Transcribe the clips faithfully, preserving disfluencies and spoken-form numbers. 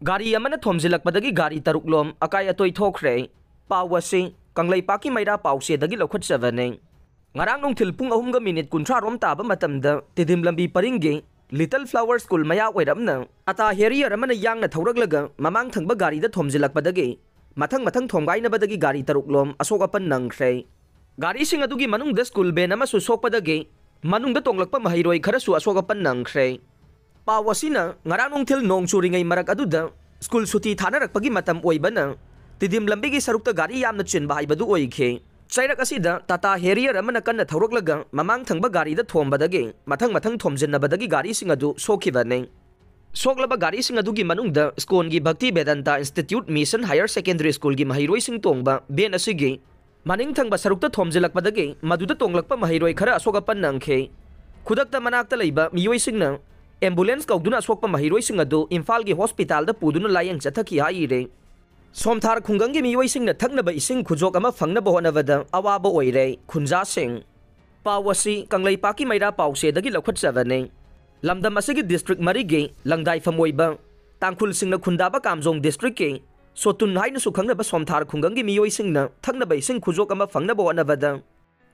ꯒꯥꯔꯤ ꯑꯃꯅ ꯊꯣꯝꯖꯤꯜꯂꯛꯄꯗꯒꯤ ꯒꯥꯔꯤ ꯇꯔꯨꯛꯂꯣꯝ ꯑꯀꯥꯏ ꯑꯇꯣꯏ ꯊꯣꯛꯈ꯭ꯔꯦ꯫ ꯄꯥꯎ ꯑꯁꯤ ꯀꯪꯂꯩꯄꯥꯛꯀꯤ ꯃꯩꯔꯥ ꯄꯥꯎꯆꯦꯗꯒꯤ ꯂꯧꯈꯠꯆꯕꯅꯤ꯫ ꯉꯔꯥꯡ ꯅꯨꯡꯊꯤꯜ ꯄꯨꯡ ꯑꯍꯨꯝꯒ ꯃꯤꯅꯤꯠ ꯀꯨꯟꯊ꯭ꯔꯥ ꯔꯣꯝ ꯇꯥꯕ ꯃꯇꯝꯗ ꯇꯤꯗꯤꯝ ꯂꯝꯕꯤ ꯄꯔꯤꯡꯒꯤ ꯂꯤꯇꯜ ꯐ꯭ꯂꯥꯋꯔ ꯁ꯭ꯀꯨꯜ ꯃꯌꯥ ꯑꯣꯏꯔꯞꯅ ꯇꯥꯇꯥ ꯍꯦꯔꯤꯌꯔ ꯑꯃꯅ ꯌꯥꯡꯅ ꯊꯧꯔꯛꯂꯒ ꯃꯃꯥꯡ ꯊꯪꯕ ꯒꯥꯔꯤꯗ ꯊꯣꯝꯖꯤꯜꯂꯛꯄꯗꯒꯤ ꯃꯊꯪ ꯃꯊꯪ ꯊꯣꯝꯒꯥꯏꯅꯕꯗꯒꯤ ꯒꯥꯔꯤ ꯇꯔꯨꯛꯂꯣꯝ ꯑꯁꯣꯛ ꯑꯄꯟ ꯅꯪꯈ꯭ꯔꯦ꯫ ꯒꯥꯔꯤꯁꯤꯡ ꯑꯗꯨꯒꯤ ꯃꯅꯨꯡꯗ ꯁ꯭ꯀꯨꯜ ꯚꯦꯟ ꯑꯃꯁꯨ ꯁꯣꯛꯄꯗꯒꯤ ꯃꯅꯨꯡꯗ ꯇꯣꯡꯂꯛꯄ ꯃꯍꯩꯔꯣꯏ ꯈꯔꯁꯨ ꯑꯁꯣꯛ ꯑꯄꯟ ꯅꯪꯈ꯭ꯔꯦ꯫ ꯄꯥꯎ ꯑꯁꯤꯅ ꯉꯔꯥꯡ ꯅꯨꯡꯊꯤꯜ ꯅꯣꯡ ꯆꯨꯔꯤꯉꯩ ꯃꯔꯛ ꯑꯗꯨꯗ ꯁ꯭ꯀꯨꯜ ꯁꯨꯇꯤ ꯊꯥꯅꯔꯛꯄꯒꯤ ꯃꯇꯝ ꯑꯣꯏꯕꯅ ꯇꯤꯗꯤꯝ ꯂꯝꯕꯤꯒꯤ ꯁꯔꯨꯛꯇ ꯒꯥꯔꯤ ꯌꯥꯝꯅ ꯆꯤꯟꯕ ꯍꯥꯏꯕꯗꯨ ꯑꯣꯏꯈꯤ꯫ ꯆꯩꯔꯛ ꯑꯁꯤꯗ ꯇꯥꯇꯥ ꯍꯦꯔꯤꯌꯔ ꯑꯃꯅ ꯀꯟꯅ ꯊꯧꯔꯛꯂꯒ ꯃꯃꯥꯡ ꯊꯪꯕ ꯒꯥꯔꯤꯗ ꯊꯣꯝꯕꯗꯒꯤ ꯃꯊꯪ ꯃꯊꯪ ꯊꯣꯝꯖꯤꯟꯅꯕꯗꯒꯤ ꯒꯥꯔꯤꯁꯤꯡ ꯑꯗꯨ ꯁꯣꯛꯈꯤꯕꯅꯤ꯫ ꯁꯣꯛꯂꯕ ꯒꯥꯔꯤꯁꯤꯡ ꯑꯗꯨꯒꯤ ꯃꯅꯨꯡꯗ ꯁ꯭ꯀꯣꯟꯒꯤ ꯚꯛꯇꯤ ꯚꯦꯗꯟꯇꯥ ꯏꯟꯁꯇꯤꯇ꯭ꯌꯨꯠ ꯃꯤꯁꯟ ꯍꯥꯌꯔ ꯁꯦꯀꯦꯟꯗꯔꯤ ꯁ꯭ꯀꯨꯜꯒꯤ ꯃꯍꯩꯔꯣꯏꯁꯤꯡ ꯇꯣꯡꯕ ꯚꯦꯟ ꯑꯁꯤꯒꯤ ꯃꯅꯤꯡ ꯊꯪꯕ ꯁꯔꯨꯛꯇ ꯊꯣꯝꯖꯤꯜꯂꯛꯄꯗꯒꯤ ꯃꯗꯨꯗ ꯇꯣꯡꯂꯛꯄ ꯃꯍꯩꯔꯣꯏ ꯈꯔ ꯑꯁꯣꯛ ꯑꯄꯟ ꯅꯪꯈꯤ꯫ ꯈꯨꯗꯛꯇ ꯃꯅꯥꯛꯇ ꯂꯩꯕ ꯃꯤꯑꯣꯏꯁꯤꯡꯅ ꯑꯦꯝꯕꯨꯂꯦꯟꯁ ꯀꯧꯗꯨꯅ ꯑꯁꯣꯛꯄ ꯃꯍꯩꯔꯣꯏꯁꯤꯡ ꯑꯗꯨ ꯏꯝꯐꯥꯜꯒꯤ ꯍꯣꯁꯄꯤꯇꯥꯜꯗ ꯄꯨꯗꯨꯅ ꯂꯥꯌꯦꯡ ꯆꯠꯊꯈꯤ ꯍꯥꯏꯔꯤ꯫ ꯁꯣꯝꯊꯥꯔ ꯈꯨꯡꯒꯪꯒꯤ ꯃꯤꯑꯣꯏꯁꯤꯡꯅ ꯊꯛꯅꯕ ꯏꯁꯤꯡ ꯈꯨꯖꯣꯛ ꯑꯃ ꯐꯪꯅꯕ ꯍꯣꯠꯅꯕꯗ ꯑꯋꯥꯕ ꯑꯣꯏꯔꯦ꯫ ꯈꯨꯟꯖꯥꯁꯤꯡ꯫ ꯄꯥꯎ ꯑꯁꯤ ꯀꯪꯂꯩꯄꯥꯛꯀꯤ ꯃꯩꯔꯥ ꯄꯥꯎꯆꯦꯗꯒꯤ ꯂꯧꯈꯠꯆꯕꯅꯤ꯫ ꯂꯝꯗꯝ ꯑꯁꯤꯒꯤ ꯗꯤꯁꯇ꯭ꯔꯤꯛ ꯃꯔꯤꯒꯤ ꯂꯪꯗꯥꯏꯐꯝ ꯑꯣꯏꯕ ꯇꯥꯡꯈꯨꯜꯁꯤꯡꯅ ꯈꯨꯟꯗꯥꯕ ꯀꯥꯝꯖꯣꯡ ꯗꯤꯁꯇ꯭ꯔꯤꯛꯀꯤ ꯁꯣꯇꯨꯟ ꯍꯥꯏꯅꯁꯨ ꯈꯪꯅꯕ ꯁꯣꯝꯊꯥꯔ ꯈꯨꯡꯒꯪꯒꯤ ꯃꯤꯑꯣꯏꯁꯤꯡꯅ ꯊꯛꯅꯕ ꯏꯁꯤꯡ ꯈꯨꯖꯣꯛ ꯑꯃ ꯐꯪꯅꯕ ꯍꯣꯠꯅꯕꯗ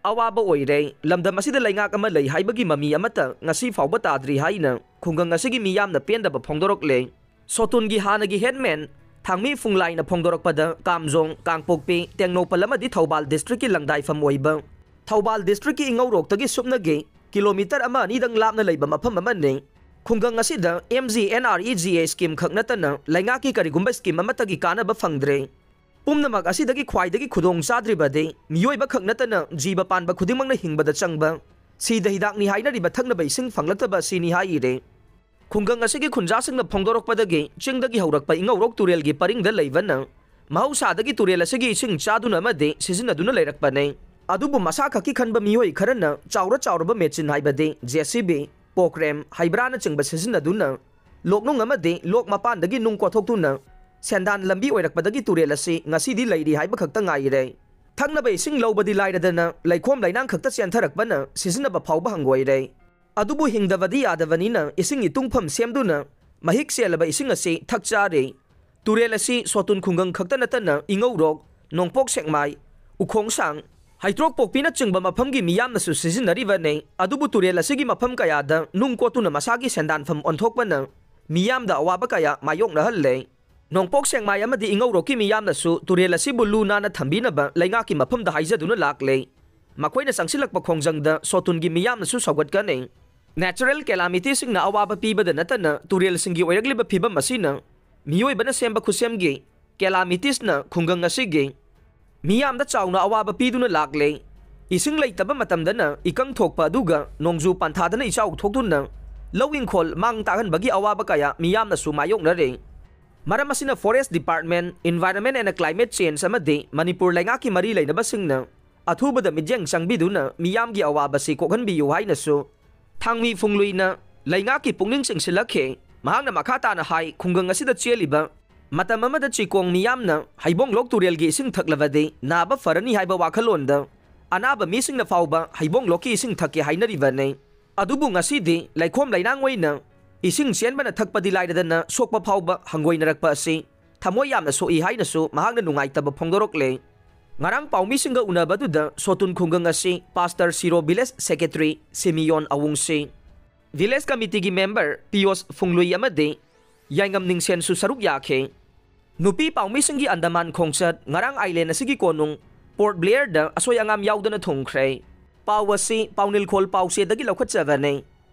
ꯑꯋꯥꯕ ꯑꯣꯏꯔꯦ꯫ ꯂꯝꯗꯝ ꯑꯁꯤꯗ ꯂꯩꯉꯥꯛ ꯑꯃ ꯂꯩ ꯍꯥꯏꯕꯒꯤ ꯃꯃꯤ ꯑꯃꯠꯇ ꯉꯁꯤ ꯐꯥꯎꯕ ꯇꯥꯗ꯭ꯔꯤ ꯍꯥꯏꯅ ꯈꯨꯡꯒꯪ ꯑꯁꯤꯒꯤ ꯃꯤꯌꯥꯝꯅ ꯄꯦꯟꯗꯕ ꯐꯣꯡꯗꯣꯔꯛꯂꯦ꯫ ꯁꯣꯇꯨꯟꯒꯤ ꯍꯥꯟꯅꯒꯤ ꯍꯦꯗꯃꯦꯟ ꯊꯥꯡꯃꯤ ꯐꯨꯡꯂꯥꯏꯅ ꯐꯣꯡꯗꯣꯔꯛꯄꯗ ꯀꯥꯝꯖꯣꯡ, ꯀꯥꯡꯄꯣꯛꯄꯤ, ꯇꯦꯡꯅꯧꯄꯜ ꯑꯃꯗꯤ ꯊꯧꯕꯥꯜ ꯗꯤꯁꯇ꯭ꯔꯤꯛꯀꯤ ꯂꯪꯗꯥꯏꯐꯝ ꯑꯣꯏꯕ ꯊꯧꯕꯥꯜ ꯗꯤꯁꯇ꯭ꯔꯤꯛꯀꯤ ꯏꯉꯧꯔꯣꯛꯇꯒꯤ ꯁꯨꯞꯅꯒꯤ ꯀꯤꯂꯣꯃꯤꯇꯔ ꯑꯃ ꯑꯅꯤꯗꯪ ꯂꯥꯞꯅ ꯂꯩꯕ ꯃꯐꯝ ꯑꯃꯅꯤ꯫ ꯈꯨꯡꯒꯪ ꯑꯁꯤꯗ M G N R E G A scheme ꯈꯛ ꯅꯠꯇꯅ ꯂꯩꯉꯥꯛꯀꯤ ꯀꯔꯤꯒꯨꯝꯕ ꯁ꯭ꯀꯤꯝ ꯑꯃꯠꯇꯒꯤ ꯀꯥꯟꯅꯕ ꯐꯪꯗ꯭ꯔꯦ꯫ ꯄꯨꯝꯅꯃꯛ ꯑꯁꯤꯗꯒꯤ ꯈ꯭ꯋꯥꯏꯗꯒꯤ ꯈꯨꯗꯣꯡ ꯆꯥꯗ꯭ꯔꯤꯕꯗꯤ ꯃꯤꯑꯣꯏꯕ ꯈꯛ ꯅꯠꯇꯅ ꯖꯤꯕ ꯄꯥꯟꯕ ꯈꯨꯗꯤꯡꯃꯛꯅ ꯍꯤꯡꯕꯗ ꯆꯪꯕ ꯁꯤꯗ ꯍꯤꯗꯥꯛꯅꯤ ꯍꯥꯏꯅꯔꯤꯕ ꯊꯛꯅꯕ ꯏꯁꯤꯡ ꯐꯪꯂꯛꯇꯕ ꯑꯁꯤꯅꯤ ꯍꯥꯏꯔꯦ꯫ ꯈꯨꯡꯒꯪ ꯑꯁꯤꯒꯤ ꯈꯨꯟꯖꯥꯁꯤꯡꯅ ꯐꯣꯡꯗꯣꯔꯛꯄꯗꯒꯤ ꯆꯤꯡꯗꯒꯤ ꯍꯧꯔꯛꯄ ꯏꯉꯧꯔꯣꯛ ꯇꯨꯔꯦꯜꯒꯤ ꯄꯔꯤꯡꯗ ꯂꯩꯕꯅ ꯃꯍꯧꯁꯥꯗꯒꯤ ꯇꯨꯔꯦꯜ ꯑꯁꯤꯒꯤ ꯏꯁꯤꯡ ꯆꯥꯗꯨꯅ ꯑꯃꯗꯤ ꯁꯤꯖꯤꯟꯅꯗꯨꯅ ꯂꯩꯔꯛꯄꯅꯤ꯫ ꯑꯗꯨꯕꯨ ꯃꯁꯥ ꯈꯛꯀꯤ ꯈꯟꯕ ꯃꯤꯑꯣꯏ ꯈꯔꯅ ꯆꯥꯎꯔ ꯆꯥꯎꯔꯕ ꯃꯦꯆꯤꯟ ꯍꯥꯏꯕꯗꯤ ꯖꯦ ꯁꯤ ꯕꯤ, ꯄꯣꯀ꯭ꯔꯦꯝ, ꯍꯩꯕ꯭ꯔꯥꯅꯆꯤꯡꯕ ꯁꯤꯖꯤꯟꯅꯗꯨꯅ ꯂꯣꯛꯅꯨꯡ ꯑꯃꯗꯤ ꯂꯣꯛ ꯃꯄꯥꯟꯗꯒꯤ ꯅꯨꯡ ꯀꯣꯊꯣꯛꯇꯨꯅ ꯁꯦꯟꯗꯥꯟ ꯂꯝꯕꯤ ꯑꯣꯏꯔꯛꯄꯗꯒꯤ ꯇꯨꯔꯦꯜ ꯑꯁꯤ ꯉꯁꯤꯗꯤ ꯂꯩꯔꯤ ꯍꯥꯏꯕ ꯈꯛꯇ ꯉꯥꯏꯔꯦ꯫ ꯊꯛꯅꯕ ꯏꯁꯤꯡ ꯂꯧꯕꯗꯤ ꯂꯥꯏꯔꯗꯅ ꯂꯩꯈꯣꯝ ꯂꯩꯅꯥꯡ ꯈꯛꯇ ꯆꯦꯟꯊꯔꯛꯄꯅ ꯁꯤꯖꯤꯟꯅꯕ ꯐꯥꯎꯕ ꯍꯪꯒꯣꯏꯔꯦ꯫ ꯑꯗꯨꯕꯨ ꯍꯤꯡꯗꯕꯗꯤ ꯌꯥꯗꯕꯅꯤꯅ ꯏꯁꯤꯡ ꯏꯇꯨꯡꯐꯝ ꯁꯦꯝꯗꯨꯅ ꯃꯍꯤꯛ ꯆꯦꯜꯂꯕ ꯏꯁꯤꯡ ꯑꯁꯤ ꯊꯛ ꯆꯥꯔꯤ꯫ ꯇꯨꯔꯦꯜ ꯑꯁꯤ ꯁꯣꯇꯨꯟ ꯈꯨꯡꯒꯪ ꯈꯛꯇ ꯅꯠꯇꯅ ꯏꯉꯧꯔꯣꯛ, ꯅꯣꯡꯄꯣꯛ ꯁꯦꯛꯃꯥꯏ, ꯎꯈꯣꯡꯁꯥꯡ, ꯍꯩꯇ꯭ꯔꯣꯛꯄꯣꯛꯄꯤꯅꯆꯤꯡꯕ ꯃꯐꯝꯒꯤ ꯃꯤꯌꯥꯝꯅꯁꯨ ꯁꯤꯖꯤꯟꯅꯔꯤꯕꯅꯤ꯫ ꯑꯗꯨꯕꯨ ꯇꯨꯔꯦꯜ ꯑꯁꯤꯒꯤ ꯃꯐꯝ ꯀꯌꯥꯗ ꯅꯨꯡ ꯀꯣꯠꯇꯨꯅ ꯃꯁꯥꯒꯤ ꯁꯦꯟꯗꯥꯟꯐꯝ ꯑꯣꯟꯊꯣꯛꯄꯅ ꯃꯤꯌꯥꯝꯗ ꯑꯋꯥꯕ ꯀꯌꯥ ꯃꯥꯌꯣꯛꯅꯍꯜꯂꯦ꯫ ꯅꯣꯡꯄꯣꯛ ꯁꯦꯛꯃꯥꯏ ꯑꯃꯗꯤ ꯏꯉꯧꯔꯣꯛꯀꯤ ꯃꯤꯌꯥꯝꯅꯁꯨ ꯇꯨꯔꯦꯜ ꯑꯁꯤꯕꯨ ꯂꯨ ꯅꯥꯟꯅ ꯊꯝꯕꯤꯅꯕ ꯂꯩꯉꯥꯛꯀꯤ ꯃꯐꯝꯗ ꯍꯥꯏꯖꯗꯨꯅ ꯂꯥꯛꯂꯦ꯫ ꯃꯈꯣꯏꯅ ꯆꯪꯁꯤꯜꯂꯛꯄ ꯈꯣꯡꯖꯪꯗ ꯁꯣꯇꯨꯟꯒꯤ ꯃꯤꯌꯥꯝꯅꯁꯨ ꯁꯧꯒꯠꯀꯅꯤ꯫ Natural calamityꯁꯤꯡꯅ ꯑꯋꯥꯕ ꯄꯤꯕꯗ ꯅꯠꯇꯅ ꯇꯨꯔꯦꯜꯁꯤꯡꯒꯤ ꯑꯣꯏꯔꯛꯂꯤꯕ ꯐꯤꯕꯝ ꯑꯁꯤꯅ ꯃꯤꯑꯣꯏꯕꯅ ꯁꯦꯝꯕ ꯈꯨꯠꯁꯦꯝꯒꯤ calamityꯁꯅ ꯈꯨꯡꯒꯪ ꯑꯁꯤꯒꯤ ꯃꯤꯌꯥꯝꯗ ꯆꯥꯎꯅ ꯑꯋꯥꯕ ꯄꯤꯗꯨꯅ ꯂꯥꯛꯂꯦ꯫ ꯏꯁꯤꯡ ꯂꯩꯇꯕ ꯃꯇꯝꯗꯅ ꯏꯀꯪ ꯊꯣꯛꯄ ꯑꯗꯨꯒ ꯅꯣꯡꯖꯨ ꯄꯟꯊꯥꯗꯅ ꯏꯆꯥꯎ ꯊꯣꯛꯇꯨꯅ ꯂꯧ ꯏꯪꯈꯣꯜ ꯃꯥꯡ ꯇꯥꯛꯍꯟꯕꯒꯤ ꯑꯋꯥꯕ ꯀꯌꯥ ꯃꯤꯌꯥꯝꯅꯁꯨ ꯃꯥꯌꯣꯛꯅꯔꯦ꯫ ꯃꯔꯝ ꯑꯁꯤꯅ Forest Department, Environment and Climate Change ꯑꯃꯗꯤ ꯃꯅꯤꯄꯨꯔ ꯂꯩꯉꯥꯛꯀꯤ ꯃꯔꯤ ꯂꯩꯅꯕꯁꯤꯡꯅ ꯑꯊꯨꯕꯗ ꯃꯤꯠꯌꯦꯡ ꯆꯪꯕꯤꯗꯨꯅ ꯃꯤꯌꯥꯝꯒꯤ ꯑꯋꯥꯕꯁꯤ ꯀꯣꯛꯍꯟꯕꯤꯌꯨ ꯍꯥꯏꯅꯁꯨ ꯊꯥꯡꯃꯤ ꯐꯨꯡꯂꯨꯏꯅ ꯂꯩꯉꯥꯛꯀꯤ ꯄꯨꯛꯅꯤꯡ ꯆꯤꯡꯁꯤꯜꯂꯛꯈꯤ꯫ ꯃꯍꯥꯛꯅ ꯃꯈꯥ ꯇꯥꯅ ꯍꯥꯏ, ꯈꯨꯡꯒꯪ ꯑꯁꯤꯗ ꯆꯦꯜꯂꯤꯕ ꯃꯇꯝ ꯑꯃꯗ ꯆꯤꯀꯣꯡ ꯃꯤꯌꯥꯝꯅ ꯍꯩꯕꯣꯡꯂꯣꯛ ꯇꯨꯔꯦꯜꯒꯤ ꯏꯁꯤꯡ ꯊꯛꯂꯕꯗꯤ ꯅꯥꯕ ꯐꯔꯅꯤ ꯍꯥꯏꯕ ꯋꯥꯈꯜꯂꯣꯟꯗ ꯑꯅꯥꯕ ꯃꯤꯁꯤꯡꯅ ꯐꯥꯎꯕ ꯍꯩꯕꯣꯡꯂꯣꯛꯀꯤ ꯏꯁꯤꯡ ꯊꯛꯀꯦ ꯍꯥꯏꯅꯔꯤꯕꯅꯤ꯫ ꯑꯗꯨꯕꯨ ꯉꯁꯤꯗꯤ ꯂꯩꯈꯣꯝ ꯂꯩꯅꯥꯡ ꯑꯣꯏꯅ ꯏꯁꯤꯡ ꯆꯦꯟꯕꯅ ꯊꯛꯄꯗꯤ ꯂꯥꯏꯔꯗꯅ ꯁꯣꯛꯄ ꯐꯥꯎꯕ ꯍꯪꯒꯣꯏꯅꯔꯛꯄ ꯑꯁꯤ ꯊꯃꯣꯏ ꯌꯥꯝꯅ ꯁꯣꯛꯏ ꯍꯥꯏꯅꯁꯨ ꯃꯍꯥꯛꯅ ꯅꯨꯡꯉꯥꯏꯇꯕ ꯐꯣꯡꯗꯣꯔꯛꯂꯦ꯫ ꯉꯔꯥꯡ ꯄꯥꯎꯃꯤꯁꯤꯡꯒ ꯎꯅꯕꯗꯨꯗ ꯁꯣꯇꯨꯟ ꯈꯨꯡꯒꯪ ꯑꯁꯤ ꯄꯥꯁꯇꯔ ꯁꯤꯔꯣ ꯚꯤꯂꯦꯖ ꯁꯦꯀ꯭ꯔꯦꯇꯔꯤ ꯁꯤꯃꯤꯌꯣꯟ ꯑꯋꯨꯡꯁꯤ, ꯚꯤꯂꯦꯖ ꯀꯃꯤꯇꯤꯒꯤ ꯃꯦꯝꯕꯔ ꯄꯤꯌꯣꯁ ꯐꯨꯡꯂꯨꯏ ꯑꯃꯗꯤ ꯌꯥꯏꯉꯝ ꯅꯤꯡꯁꯦꯟꯁꯨ ꯁꯔꯨꯛ ꯌꯥꯈꯤ꯫ ꯅꯨꯄꯤ ꯄꯥꯎꯃꯤꯁꯤꯡꯒꯤ ꯑꯟꯗꯃꯥꯟ ꯈꯣꯡꯆꯠ ꯉꯔꯥꯡ ꯑꯥꯏꯂꯦꯟ ꯑꯁꯤꯒꯤ ꯀꯣꯅꯨꯡ ꯄꯣꯔꯠ ꯕ꯭ꯂꯦꯌꯔꯗ ꯑꯁꯣꯏ ꯑꯉꯥꯝ ꯌꯥꯎꯗꯅ ꯊꯨꯡꯈ꯭ꯔꯦ꯫ ꯄꯥꯎ ꯑꯁꯤ ꯄꯥꯎꯅꯤꯜꯈꯣꯜ ꯄꯥꯎꯆꯦꯗꯒꯤ ꯂꯧꯈꯠꯆꯕꯅꯤ꯫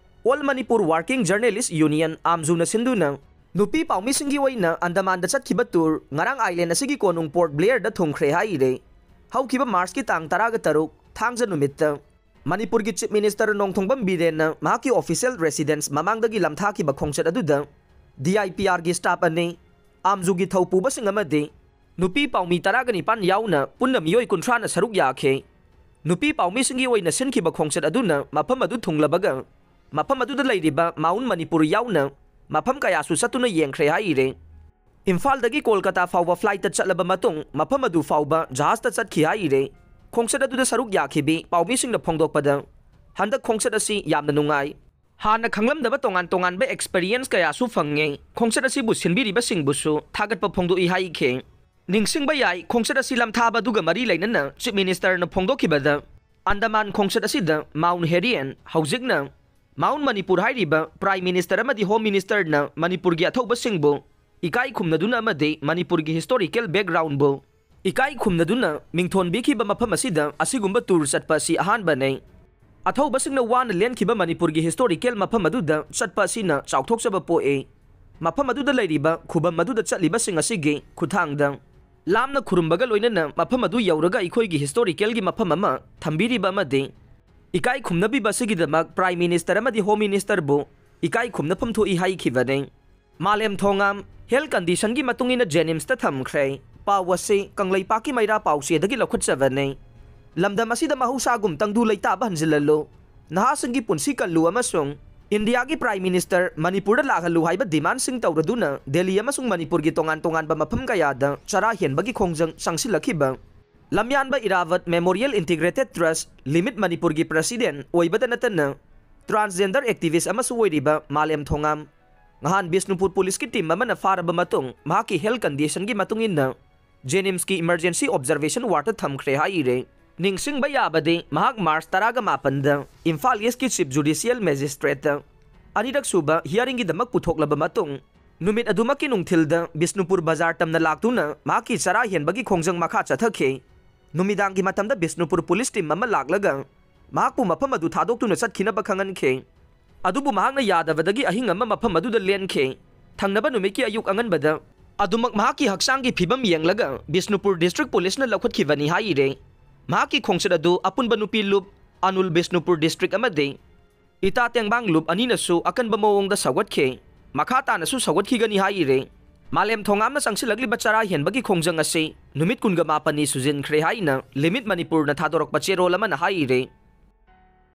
All Manipur Working Journalist Union, ꯑꯥꯝꯖꯨꯅ ꯁꯤꯟꯗꯨꯅ ꯅꯨꯄꯤ ꯄꯥꯎꯃꯤꯁꯤꯡꯒꯤ ꯑꯣꯏꯅ ꯑꯟꯗꯃꯥꯟꯗ ꯆꯠꯈꯤꯕ ꯇꯨꯔ ꯉꯔꯥꯡ ꯑꯥꯏꯂꯦꯟ ꯑꯁꯤꯒꯤ ꯀꯣꯅꯨꯡ ꯄꯣꯔꯠ ꯕ꯭ꯂꯦꯌꯔꯗ ꯊꯨꯡꯈ꯭ꯔꯦ ꯍꯥꯏꯔꯦ꯫ ꯍꯧꯈꯤꯕ ꯃꯥꯔꯆꯀꯤ ꯇꯥꯡ ꯇꯔꯥꯒ ꯇꯔꯨꯛ, ꯊꯥꯡꯖ ꯅꯨꯃꯤꯠꯇ ꯃꯅꯤꯄꯨꯔꯒꯤ ꯆꯤꯐ ꯃꯤꯅꯤꯁꯇꯔ ꯅꯣꯡꯊꯣꯡꯕꯝ ꯕꯤꯔꯦꯟꯅ ꯃꯍꯥꯛꯀꯤ ꯑꯣꯐꯤꯁꯤꯌꯦꯜ ꯔꯦꯁꯤꯗꯦꯟꯁ ꯃꯃꯥꯡꯗꯒꯤ ꯂꯝꯊꯥꯈꯤꯕ ꯈꯣꯡꯆꯠ ꯑꯗꯨꯗ ꯗꯤ ꯑꯥꯏ ꯄꯤ ꯑꯥꯔꯒꯤ ꯁ꯭ꯇꯥꯐ ꯑꯅꯤ, ꯑꯥꯝꯖꯨꯒꯤ ꯊꯧꯄꯨꯕꯁꯤꯡ ꯑꯃꯗꯤ ꯅꯨꯄꯤ ꯄꯥꯎꯃꯤ ꯇꯔꯥꯒ ꯅꯤꯄꯥꯟ ꯌꯥꯎꯅ ꯄꯨꯟꯅ ꯃꯤꯑꯣꯏ ꯀꯨꯟꯊ꯭ꯔꯥꯅ ꯁꯔꯨꯛ ꯌꯥꯈꯤ꯫ ꯅꯨꯄꯤ ꯄꯥꯎꯃꯤꯁꯤꯡꯒꯤ ꯑꯣꯏꯅ ꯁꯤꯟꯈꯤꯕ ꯈꯣꯡꯆꯠ ꯑꯗꯨꯅ ꯃꯐꯝ ꯑꯗꯨ ꯊꯨꯡꯂꯕꯒ ꯃꯐꯝ ꯑꯗꯨꯗ ꯂꯩꯔꯤꯕ ꯃꯥꯎꯟ ꯃꯅꯤꯄꯨꯔ ꯌꯥꯎꯅ ꯃꯐꯝ ꯀꯌꯥꯁꯨ ꯆꯠꯇꯨꯅ ꯌꯦꯡꯈ꯭ꯔꯦ ꯍꯥꯏꯔꯦ꯫ ꯏꯝꯐꯥꯜꯗꯒꯤ ꯀꯣꯜꯀꯇꯥ ꯐꯥꯎꯕ ꯐ꯭ꯂꯥꯏꯠꯇ ꯆꯠꯂꯕ ꯃꯇꯨꯡ ꯃꯐꯝ ꯑꯗꯨ ꯐꯥꯎꯕ ꯖꯍꯥꯖꯇ ꯆꯠꯈꯤ ꯍꯥꯏꯔꯦ꯫ ꯈꯣꯡꯆꯠ ꯑꯗꯨꯗ ꯁꯔꯨꯛ ꯌꯥꯈꯤꯕꯤ ꯄꯥꯎꯃꯤꯁꯤꯡꯅ ꯐꯣꯡꯗꯣꯛꯄꯗ, ꯍꯟꯗꯛ ꯈꯣꯡꯆꯠ ꯑꯁꯤ ꯌꯥꯝꯅ ꯅꯨꯡꯉꯥꯏ꯫ ꯍꯥꯟꯅ ꯈꯪꯂꯝꯗꯕ ꯇꯣꯉꯥꯟ ꯇꯣꯉꯥꯟꯕ experience ꯀꯌꯥꯁꯨ ꯐꯪꯉꯦ꯫ ꯈꯣꯡꯆꯠ ꯑꯁꯤꯕꯨ ꯁꯤꯟꯕꯤꯔꯤꯕꯁꯤꯡꯕꯨꯁꯨ ꯊꯥꯒꯠꯄ ꯐꯣꯡꯗꯣꯛꯏ ꯍꯥꯏꯈꯤ꯫ ꯅꯤꯡꯁꯤꯡꯕ ꯌꯥꯏ, ꯈꯣꯡꯆꯠ ꯑꯁꯤ ꯂꯝꯊꯥꯕ ꯑꯗꯨꯒ ꯃꯔꯤ ꯂꯩꯅꯅ Chief Ministerꯅ ꯐꯣꯡꯗꯣꯛꯈꯤꯕꯗ, ꯑꯟꯗꯃꯥꯟ ꯈꯣꯡꯆꯠ ꯑꯁꯤꯗ Mount Herian, ꯍꯧꯖꯤꯛꯅ Mount Manipur ꯍꯥꯏꯔꯤꯕ Prime Minister ꯑꯃꯗꯤ Home Ministerꯅ ꯃꯅꯤꯄꯨꯔꯒꯤ ꯑꯊꯧꯕꯁꯤꯡꯕꯨ ꯏꯀꯥꯏ ꯈꯨꯝꯅꯗꯨꯅ ꯑꯃꯗꯤ ꯃꯅꯤꯄꯨꯔꯒꯤ historical backgroundꯕꯨ ꯏꯀꯥꯏ ꯈꯨꯝꯅꯗꯨꯅ ꯃꯤꯡꯊꯣꯟꯕꯤꯈꯤꯕ ꯃꯐꯝ ꯑꯁꯤꯗ ꯑꯁꯤꯒꯨꯝꯕ tour ꯆꯠꯄ ꯑꯁꯤ ꯑꯍꯥꯟꯕꯅꯤ꯫ ꯑꯊꯧꯕꯁꯤꯡꯅ ꯋꯥꯅ ꯂꯦꯟꯈꯤꯕ ꯃꯅꯤꯄꯨꯔꯒꯤ historical ꯃꯐꯝ ꯑꯗꯨꯗ ꯆꯠꯄ ꯑꯁꯤꯅ ꯆꯥꯎꯊꯣꯛꯆꯕ ꯄꯣꯛꯏ꯫ ꯃꯐꯝ ꯑꯗꯨꯗ ꯂꯩꯔꯤꯕ ꯈꯨꯕꯝ ꯑꯗꯨꯗ ꯆꯠꯂꯤꯕꯁꯤꯡ ꯑꯁꯤꯒꯤ ꯈꯨꯠꯊꯥꯡꯗ ꯂꯥꯝꯅ ꯈꯨꯔꯨꯝꯕꯒ ꯂꯣꯏꯅꯅ ꯃꯐꯝ ꯑꯗꯨ ꯌꯧꯔꯒ ꯑꯩꯈꯣꯏꯒꯤ historicalꯒꯤ ꯃꯐꯝ ꯑꯃ ꯊꯝꯕꯤꯔꯤꯕ ꯑꯃꯗꯤ ꯏꯀꯥꯏ ꯈꯨꯝꯅꯕꯤꯕ ꯑꯁꯤꯒꯤꯗꯃꯛ Prime Minister ꯑꯃꯗꯤ Home Ministerꯕꯨ ꯏꯀꯥꯏ ꯈꯨꯝꯅꯐꯝ ꯊꯣꯛꯏ ꯍꯥꯏꯈꯤꯕꯅꯤ꯫ ꯃꯥꯂꯦꯝ ꯊꯣꯉꯥꯝ health conditionꯒꯤ ꯃꯇꯨꯡ ꯏꯟꯅ JNIMSꯇ ꯊꯝꯈ꯭ꯔꯦ꯫ ꯄꯥꯎ ꯑꯁꯤ ꯀꯪꯂꯩꯄꯥꯛꯀꯤ ꯃꯩꯔꯥ ꯄꯥꯎꯆꯦꯗꯒꯤ ꯂꯧꯈꯠꯆꯕꯅꯤ꯫ ꯂꯝꯗꯝ ꯑꯁꯤꯗ ꯃꯍꯧꯁꯥꯒꯨꯝ ꯇꯪꯗꯨ ꯂꯩꯇꯥꯕ ꯍꯟꯖꯤꯜꯍꯜꯂꯨ꯫ ꯅꯍꯥꯁꯤꯡꯒꯤ ꯄꯨꯟꯁꯤ ꯀꯜꯂꯨ ꯑꯃꯁꯨꯡ ꯏꯟꯗꯤꯌꯥꯒꯤ Prime Minister ꯃꯅꯤꯄꯨꯔꯗ ꯂꯥꯛꯍꯜꯂꯨ ꯍꯥꯏꯕ demandꯁꯤꯡ ꯇꯧꯔꯗꯨꯅ ꯗꯦꯜꯂꯤ ꯑꯃꯁꯨꯡ ꯃꯅꯤꯄꯨꯔꯒꯤ ꯇꯣꯉꯥꯟ ꯇꯣꯉꯥꯟꯕ ꯃꯐꯝ ꯀꯌꯥꯗ ꯆꯔꯥ ꯍꯦꯟꯕꯒꯤ ꯈꯣꯡꯖꯪ ꯆꯪꯁꯤꯜꯂꯛꯈꯤꯕ ꯂꯝꯌꯥꯟꯕ ꯏꯔꯥꯕꯠ Memorial Integrated Trust Limited ꯃꯅꯤꯄꯨꯔꯒꯤ president ꯑꯣꯏꯕꯗ ꯅꯠꯇꯅ transgender activist ꯑꯃꯁꯨ ꯑꯣꯏꯔꯤꯕ ꯃꯥꯂꯦꯝ ꯊꯣꯉꯥꯝ ꯉꯍꯥꯟ ꯕꯤꯁꯅꯨꯄꯨꯔ ꯄꯨꯂꯤꯁꯀꯤ team ꯑꯃꯅ ꯐꯥꯔꯕ ꯃꯇꯨꯡ ꯃꯍꯥꯛꯀꯤ health conditionꯒꯤ ꯃꯇꯨꯡ ꯏꯟꯅ JNIMSꯀꯤ emergency observation wardꯇ ꯊꯝꯈ꯭ꯔꯦ ꯍꯥꯏꯔꯦ꯫ ꯅꯤꯡꯁꯤꯡꯕ ꯌꯥꯕꯗꯤ ꯃꯍꯥꯛ March ꯇꯔꯥꯒ ꯃꯥꯄꯟꯗ ꯏꯝꯐꯥꯜ Eastꯀꯤ Chief Judicial Magistrateꯇ ꯑꯅꯤꯔꯛ ꯁꯨꯕ hearingꯒꯤꯗꯃꯛ ꯄꯨꯊꯣꯛꯂꯕ ꯃꯇꯨꯡ ꯅꯨꯃꯤꯠ ꯑꯗꯨꯃꯛꯀꯤ ꯅꯨꯡꯊꯤꯜꯗ ꯕꯤꯁꯅꯨꯄꯨꯔ ꯕꯖꯥꯔ ꯇꯝꯅ ꯂꯥꯛꯇꯨꯅ ꯃꯍꯥꯛꯀꯤ ꯆꯔꯥ ꯍꯦꯟꯕꯒꯤ ꯈꯣꯡꯖꯪ ꯃꯈꯥ ꯆꯠꯊꯈꯤ꯫ ꯅꯨꯃꯤꯗꯥꯡꯒꯤ ꯃꯇꯝꯗ ꯕꯤꯁꯅꯨꯄꯨꯔ ꯄꯨꯂꯤꯁ team ꯑꯃ ꯂꯥꯛꯂꯒ ꯃꯍꯥꯛꯄꯨ ꯃꯐꯝ ꯑꯗꯨ ꯊꯥꯗꯣꯛꯇꯨꯅ ꯆꯠꯈꯤꯅꯕ ꯈꯪꯍꯟꯈꯤ꯫ ꯑꯗꯨꯕꯨ ꯃꯍꯥꯛꯅ ꯌꯥꯗꯕꯗꯒꯤ ꯑꯍꯤꯡ ꯑꯃ ꯃꯐꯝ ꯑꯗꯨꯗ ꯂꯦꯟꯈꯤ꯫ ꯊꯪꯅꯕ ꯅꯨꯃꯤꯠꯀꯤ ꯑꯌꯨꯛ ꯑꯉꯟꯕꯗ ꯑꯗꯨꯃꯛ ꯃꯍꯥꯛꯀꯤ ꯍꯛꯆꯥꯡꯒꯤ ꯐꯤꯕꯝ ꯌꯦꯡꯂꯒ ꯕꯤꯁꯅꯨꯄꯨꯔ district ꯄꯨꯂꯤꯁꯅ ꯂꯧꯈꯠꯈꯤꯕꯅꯤ ꯍꯥꯏꯔꯦ꯫ ꯃꯍꯥꯛꯀꯤ ꯈꯣꯡꯆꯠ ꯑꯗꯨ ꯑꯄꯨꯟꯕ ꯅꯨꯄꯤ ꯂꯨꯞ ꯑꯅꯨꯜ ꯕꯤꯁꯅꯨꯄꯨꯔ district ꯑꯃꯗꯤ ꯏꯇꯥ ꯇꯦꯡꯕꯥꯡ ꯂꯨꯞ ꯑꯅꯤꯅꯁꯨ ꯑꯀꯟꯕ ꯃꯑꯣꯡꯗ ꯁꯧꯒꯠꯈꯤ꯫ ꯃꯈꯥ ꯇꯥꯅꯁꯨ ꯁꯧꯒꯠꯈꯤꯒꯅꯤ ꯍꯥꯏꯔꯦ꯫ ꯃꯥꯂꯦꯝ ꯊꯣꯉꯥꯝꯅ ꯆꯪꯁꯤꯜꯂꯛꯂꯤꯕ ꯆꯔꯥ ꯍꯦꯟꯕꯒꯤ ꯈꯣꯡꯖꯪ ꯑꯁꯤ ꯅꯨꯃꯤꯠ ꯀꯨꯟꯒ ꯃꯥꯄꯟꯅꯤ ꯁꯨꯖꯤꯟꯈ꯭ꯔꯦ ꯍꯥꯏꯅ Limit ꯃꯅꯤꯄꯨꯔꯅ ꯊꯥꯗꯣꯔꯛꯄ ꯆꯦꯔꯣꯜ ꯑꯃꯅ ꯍꯥꯏꯔꯦ꯫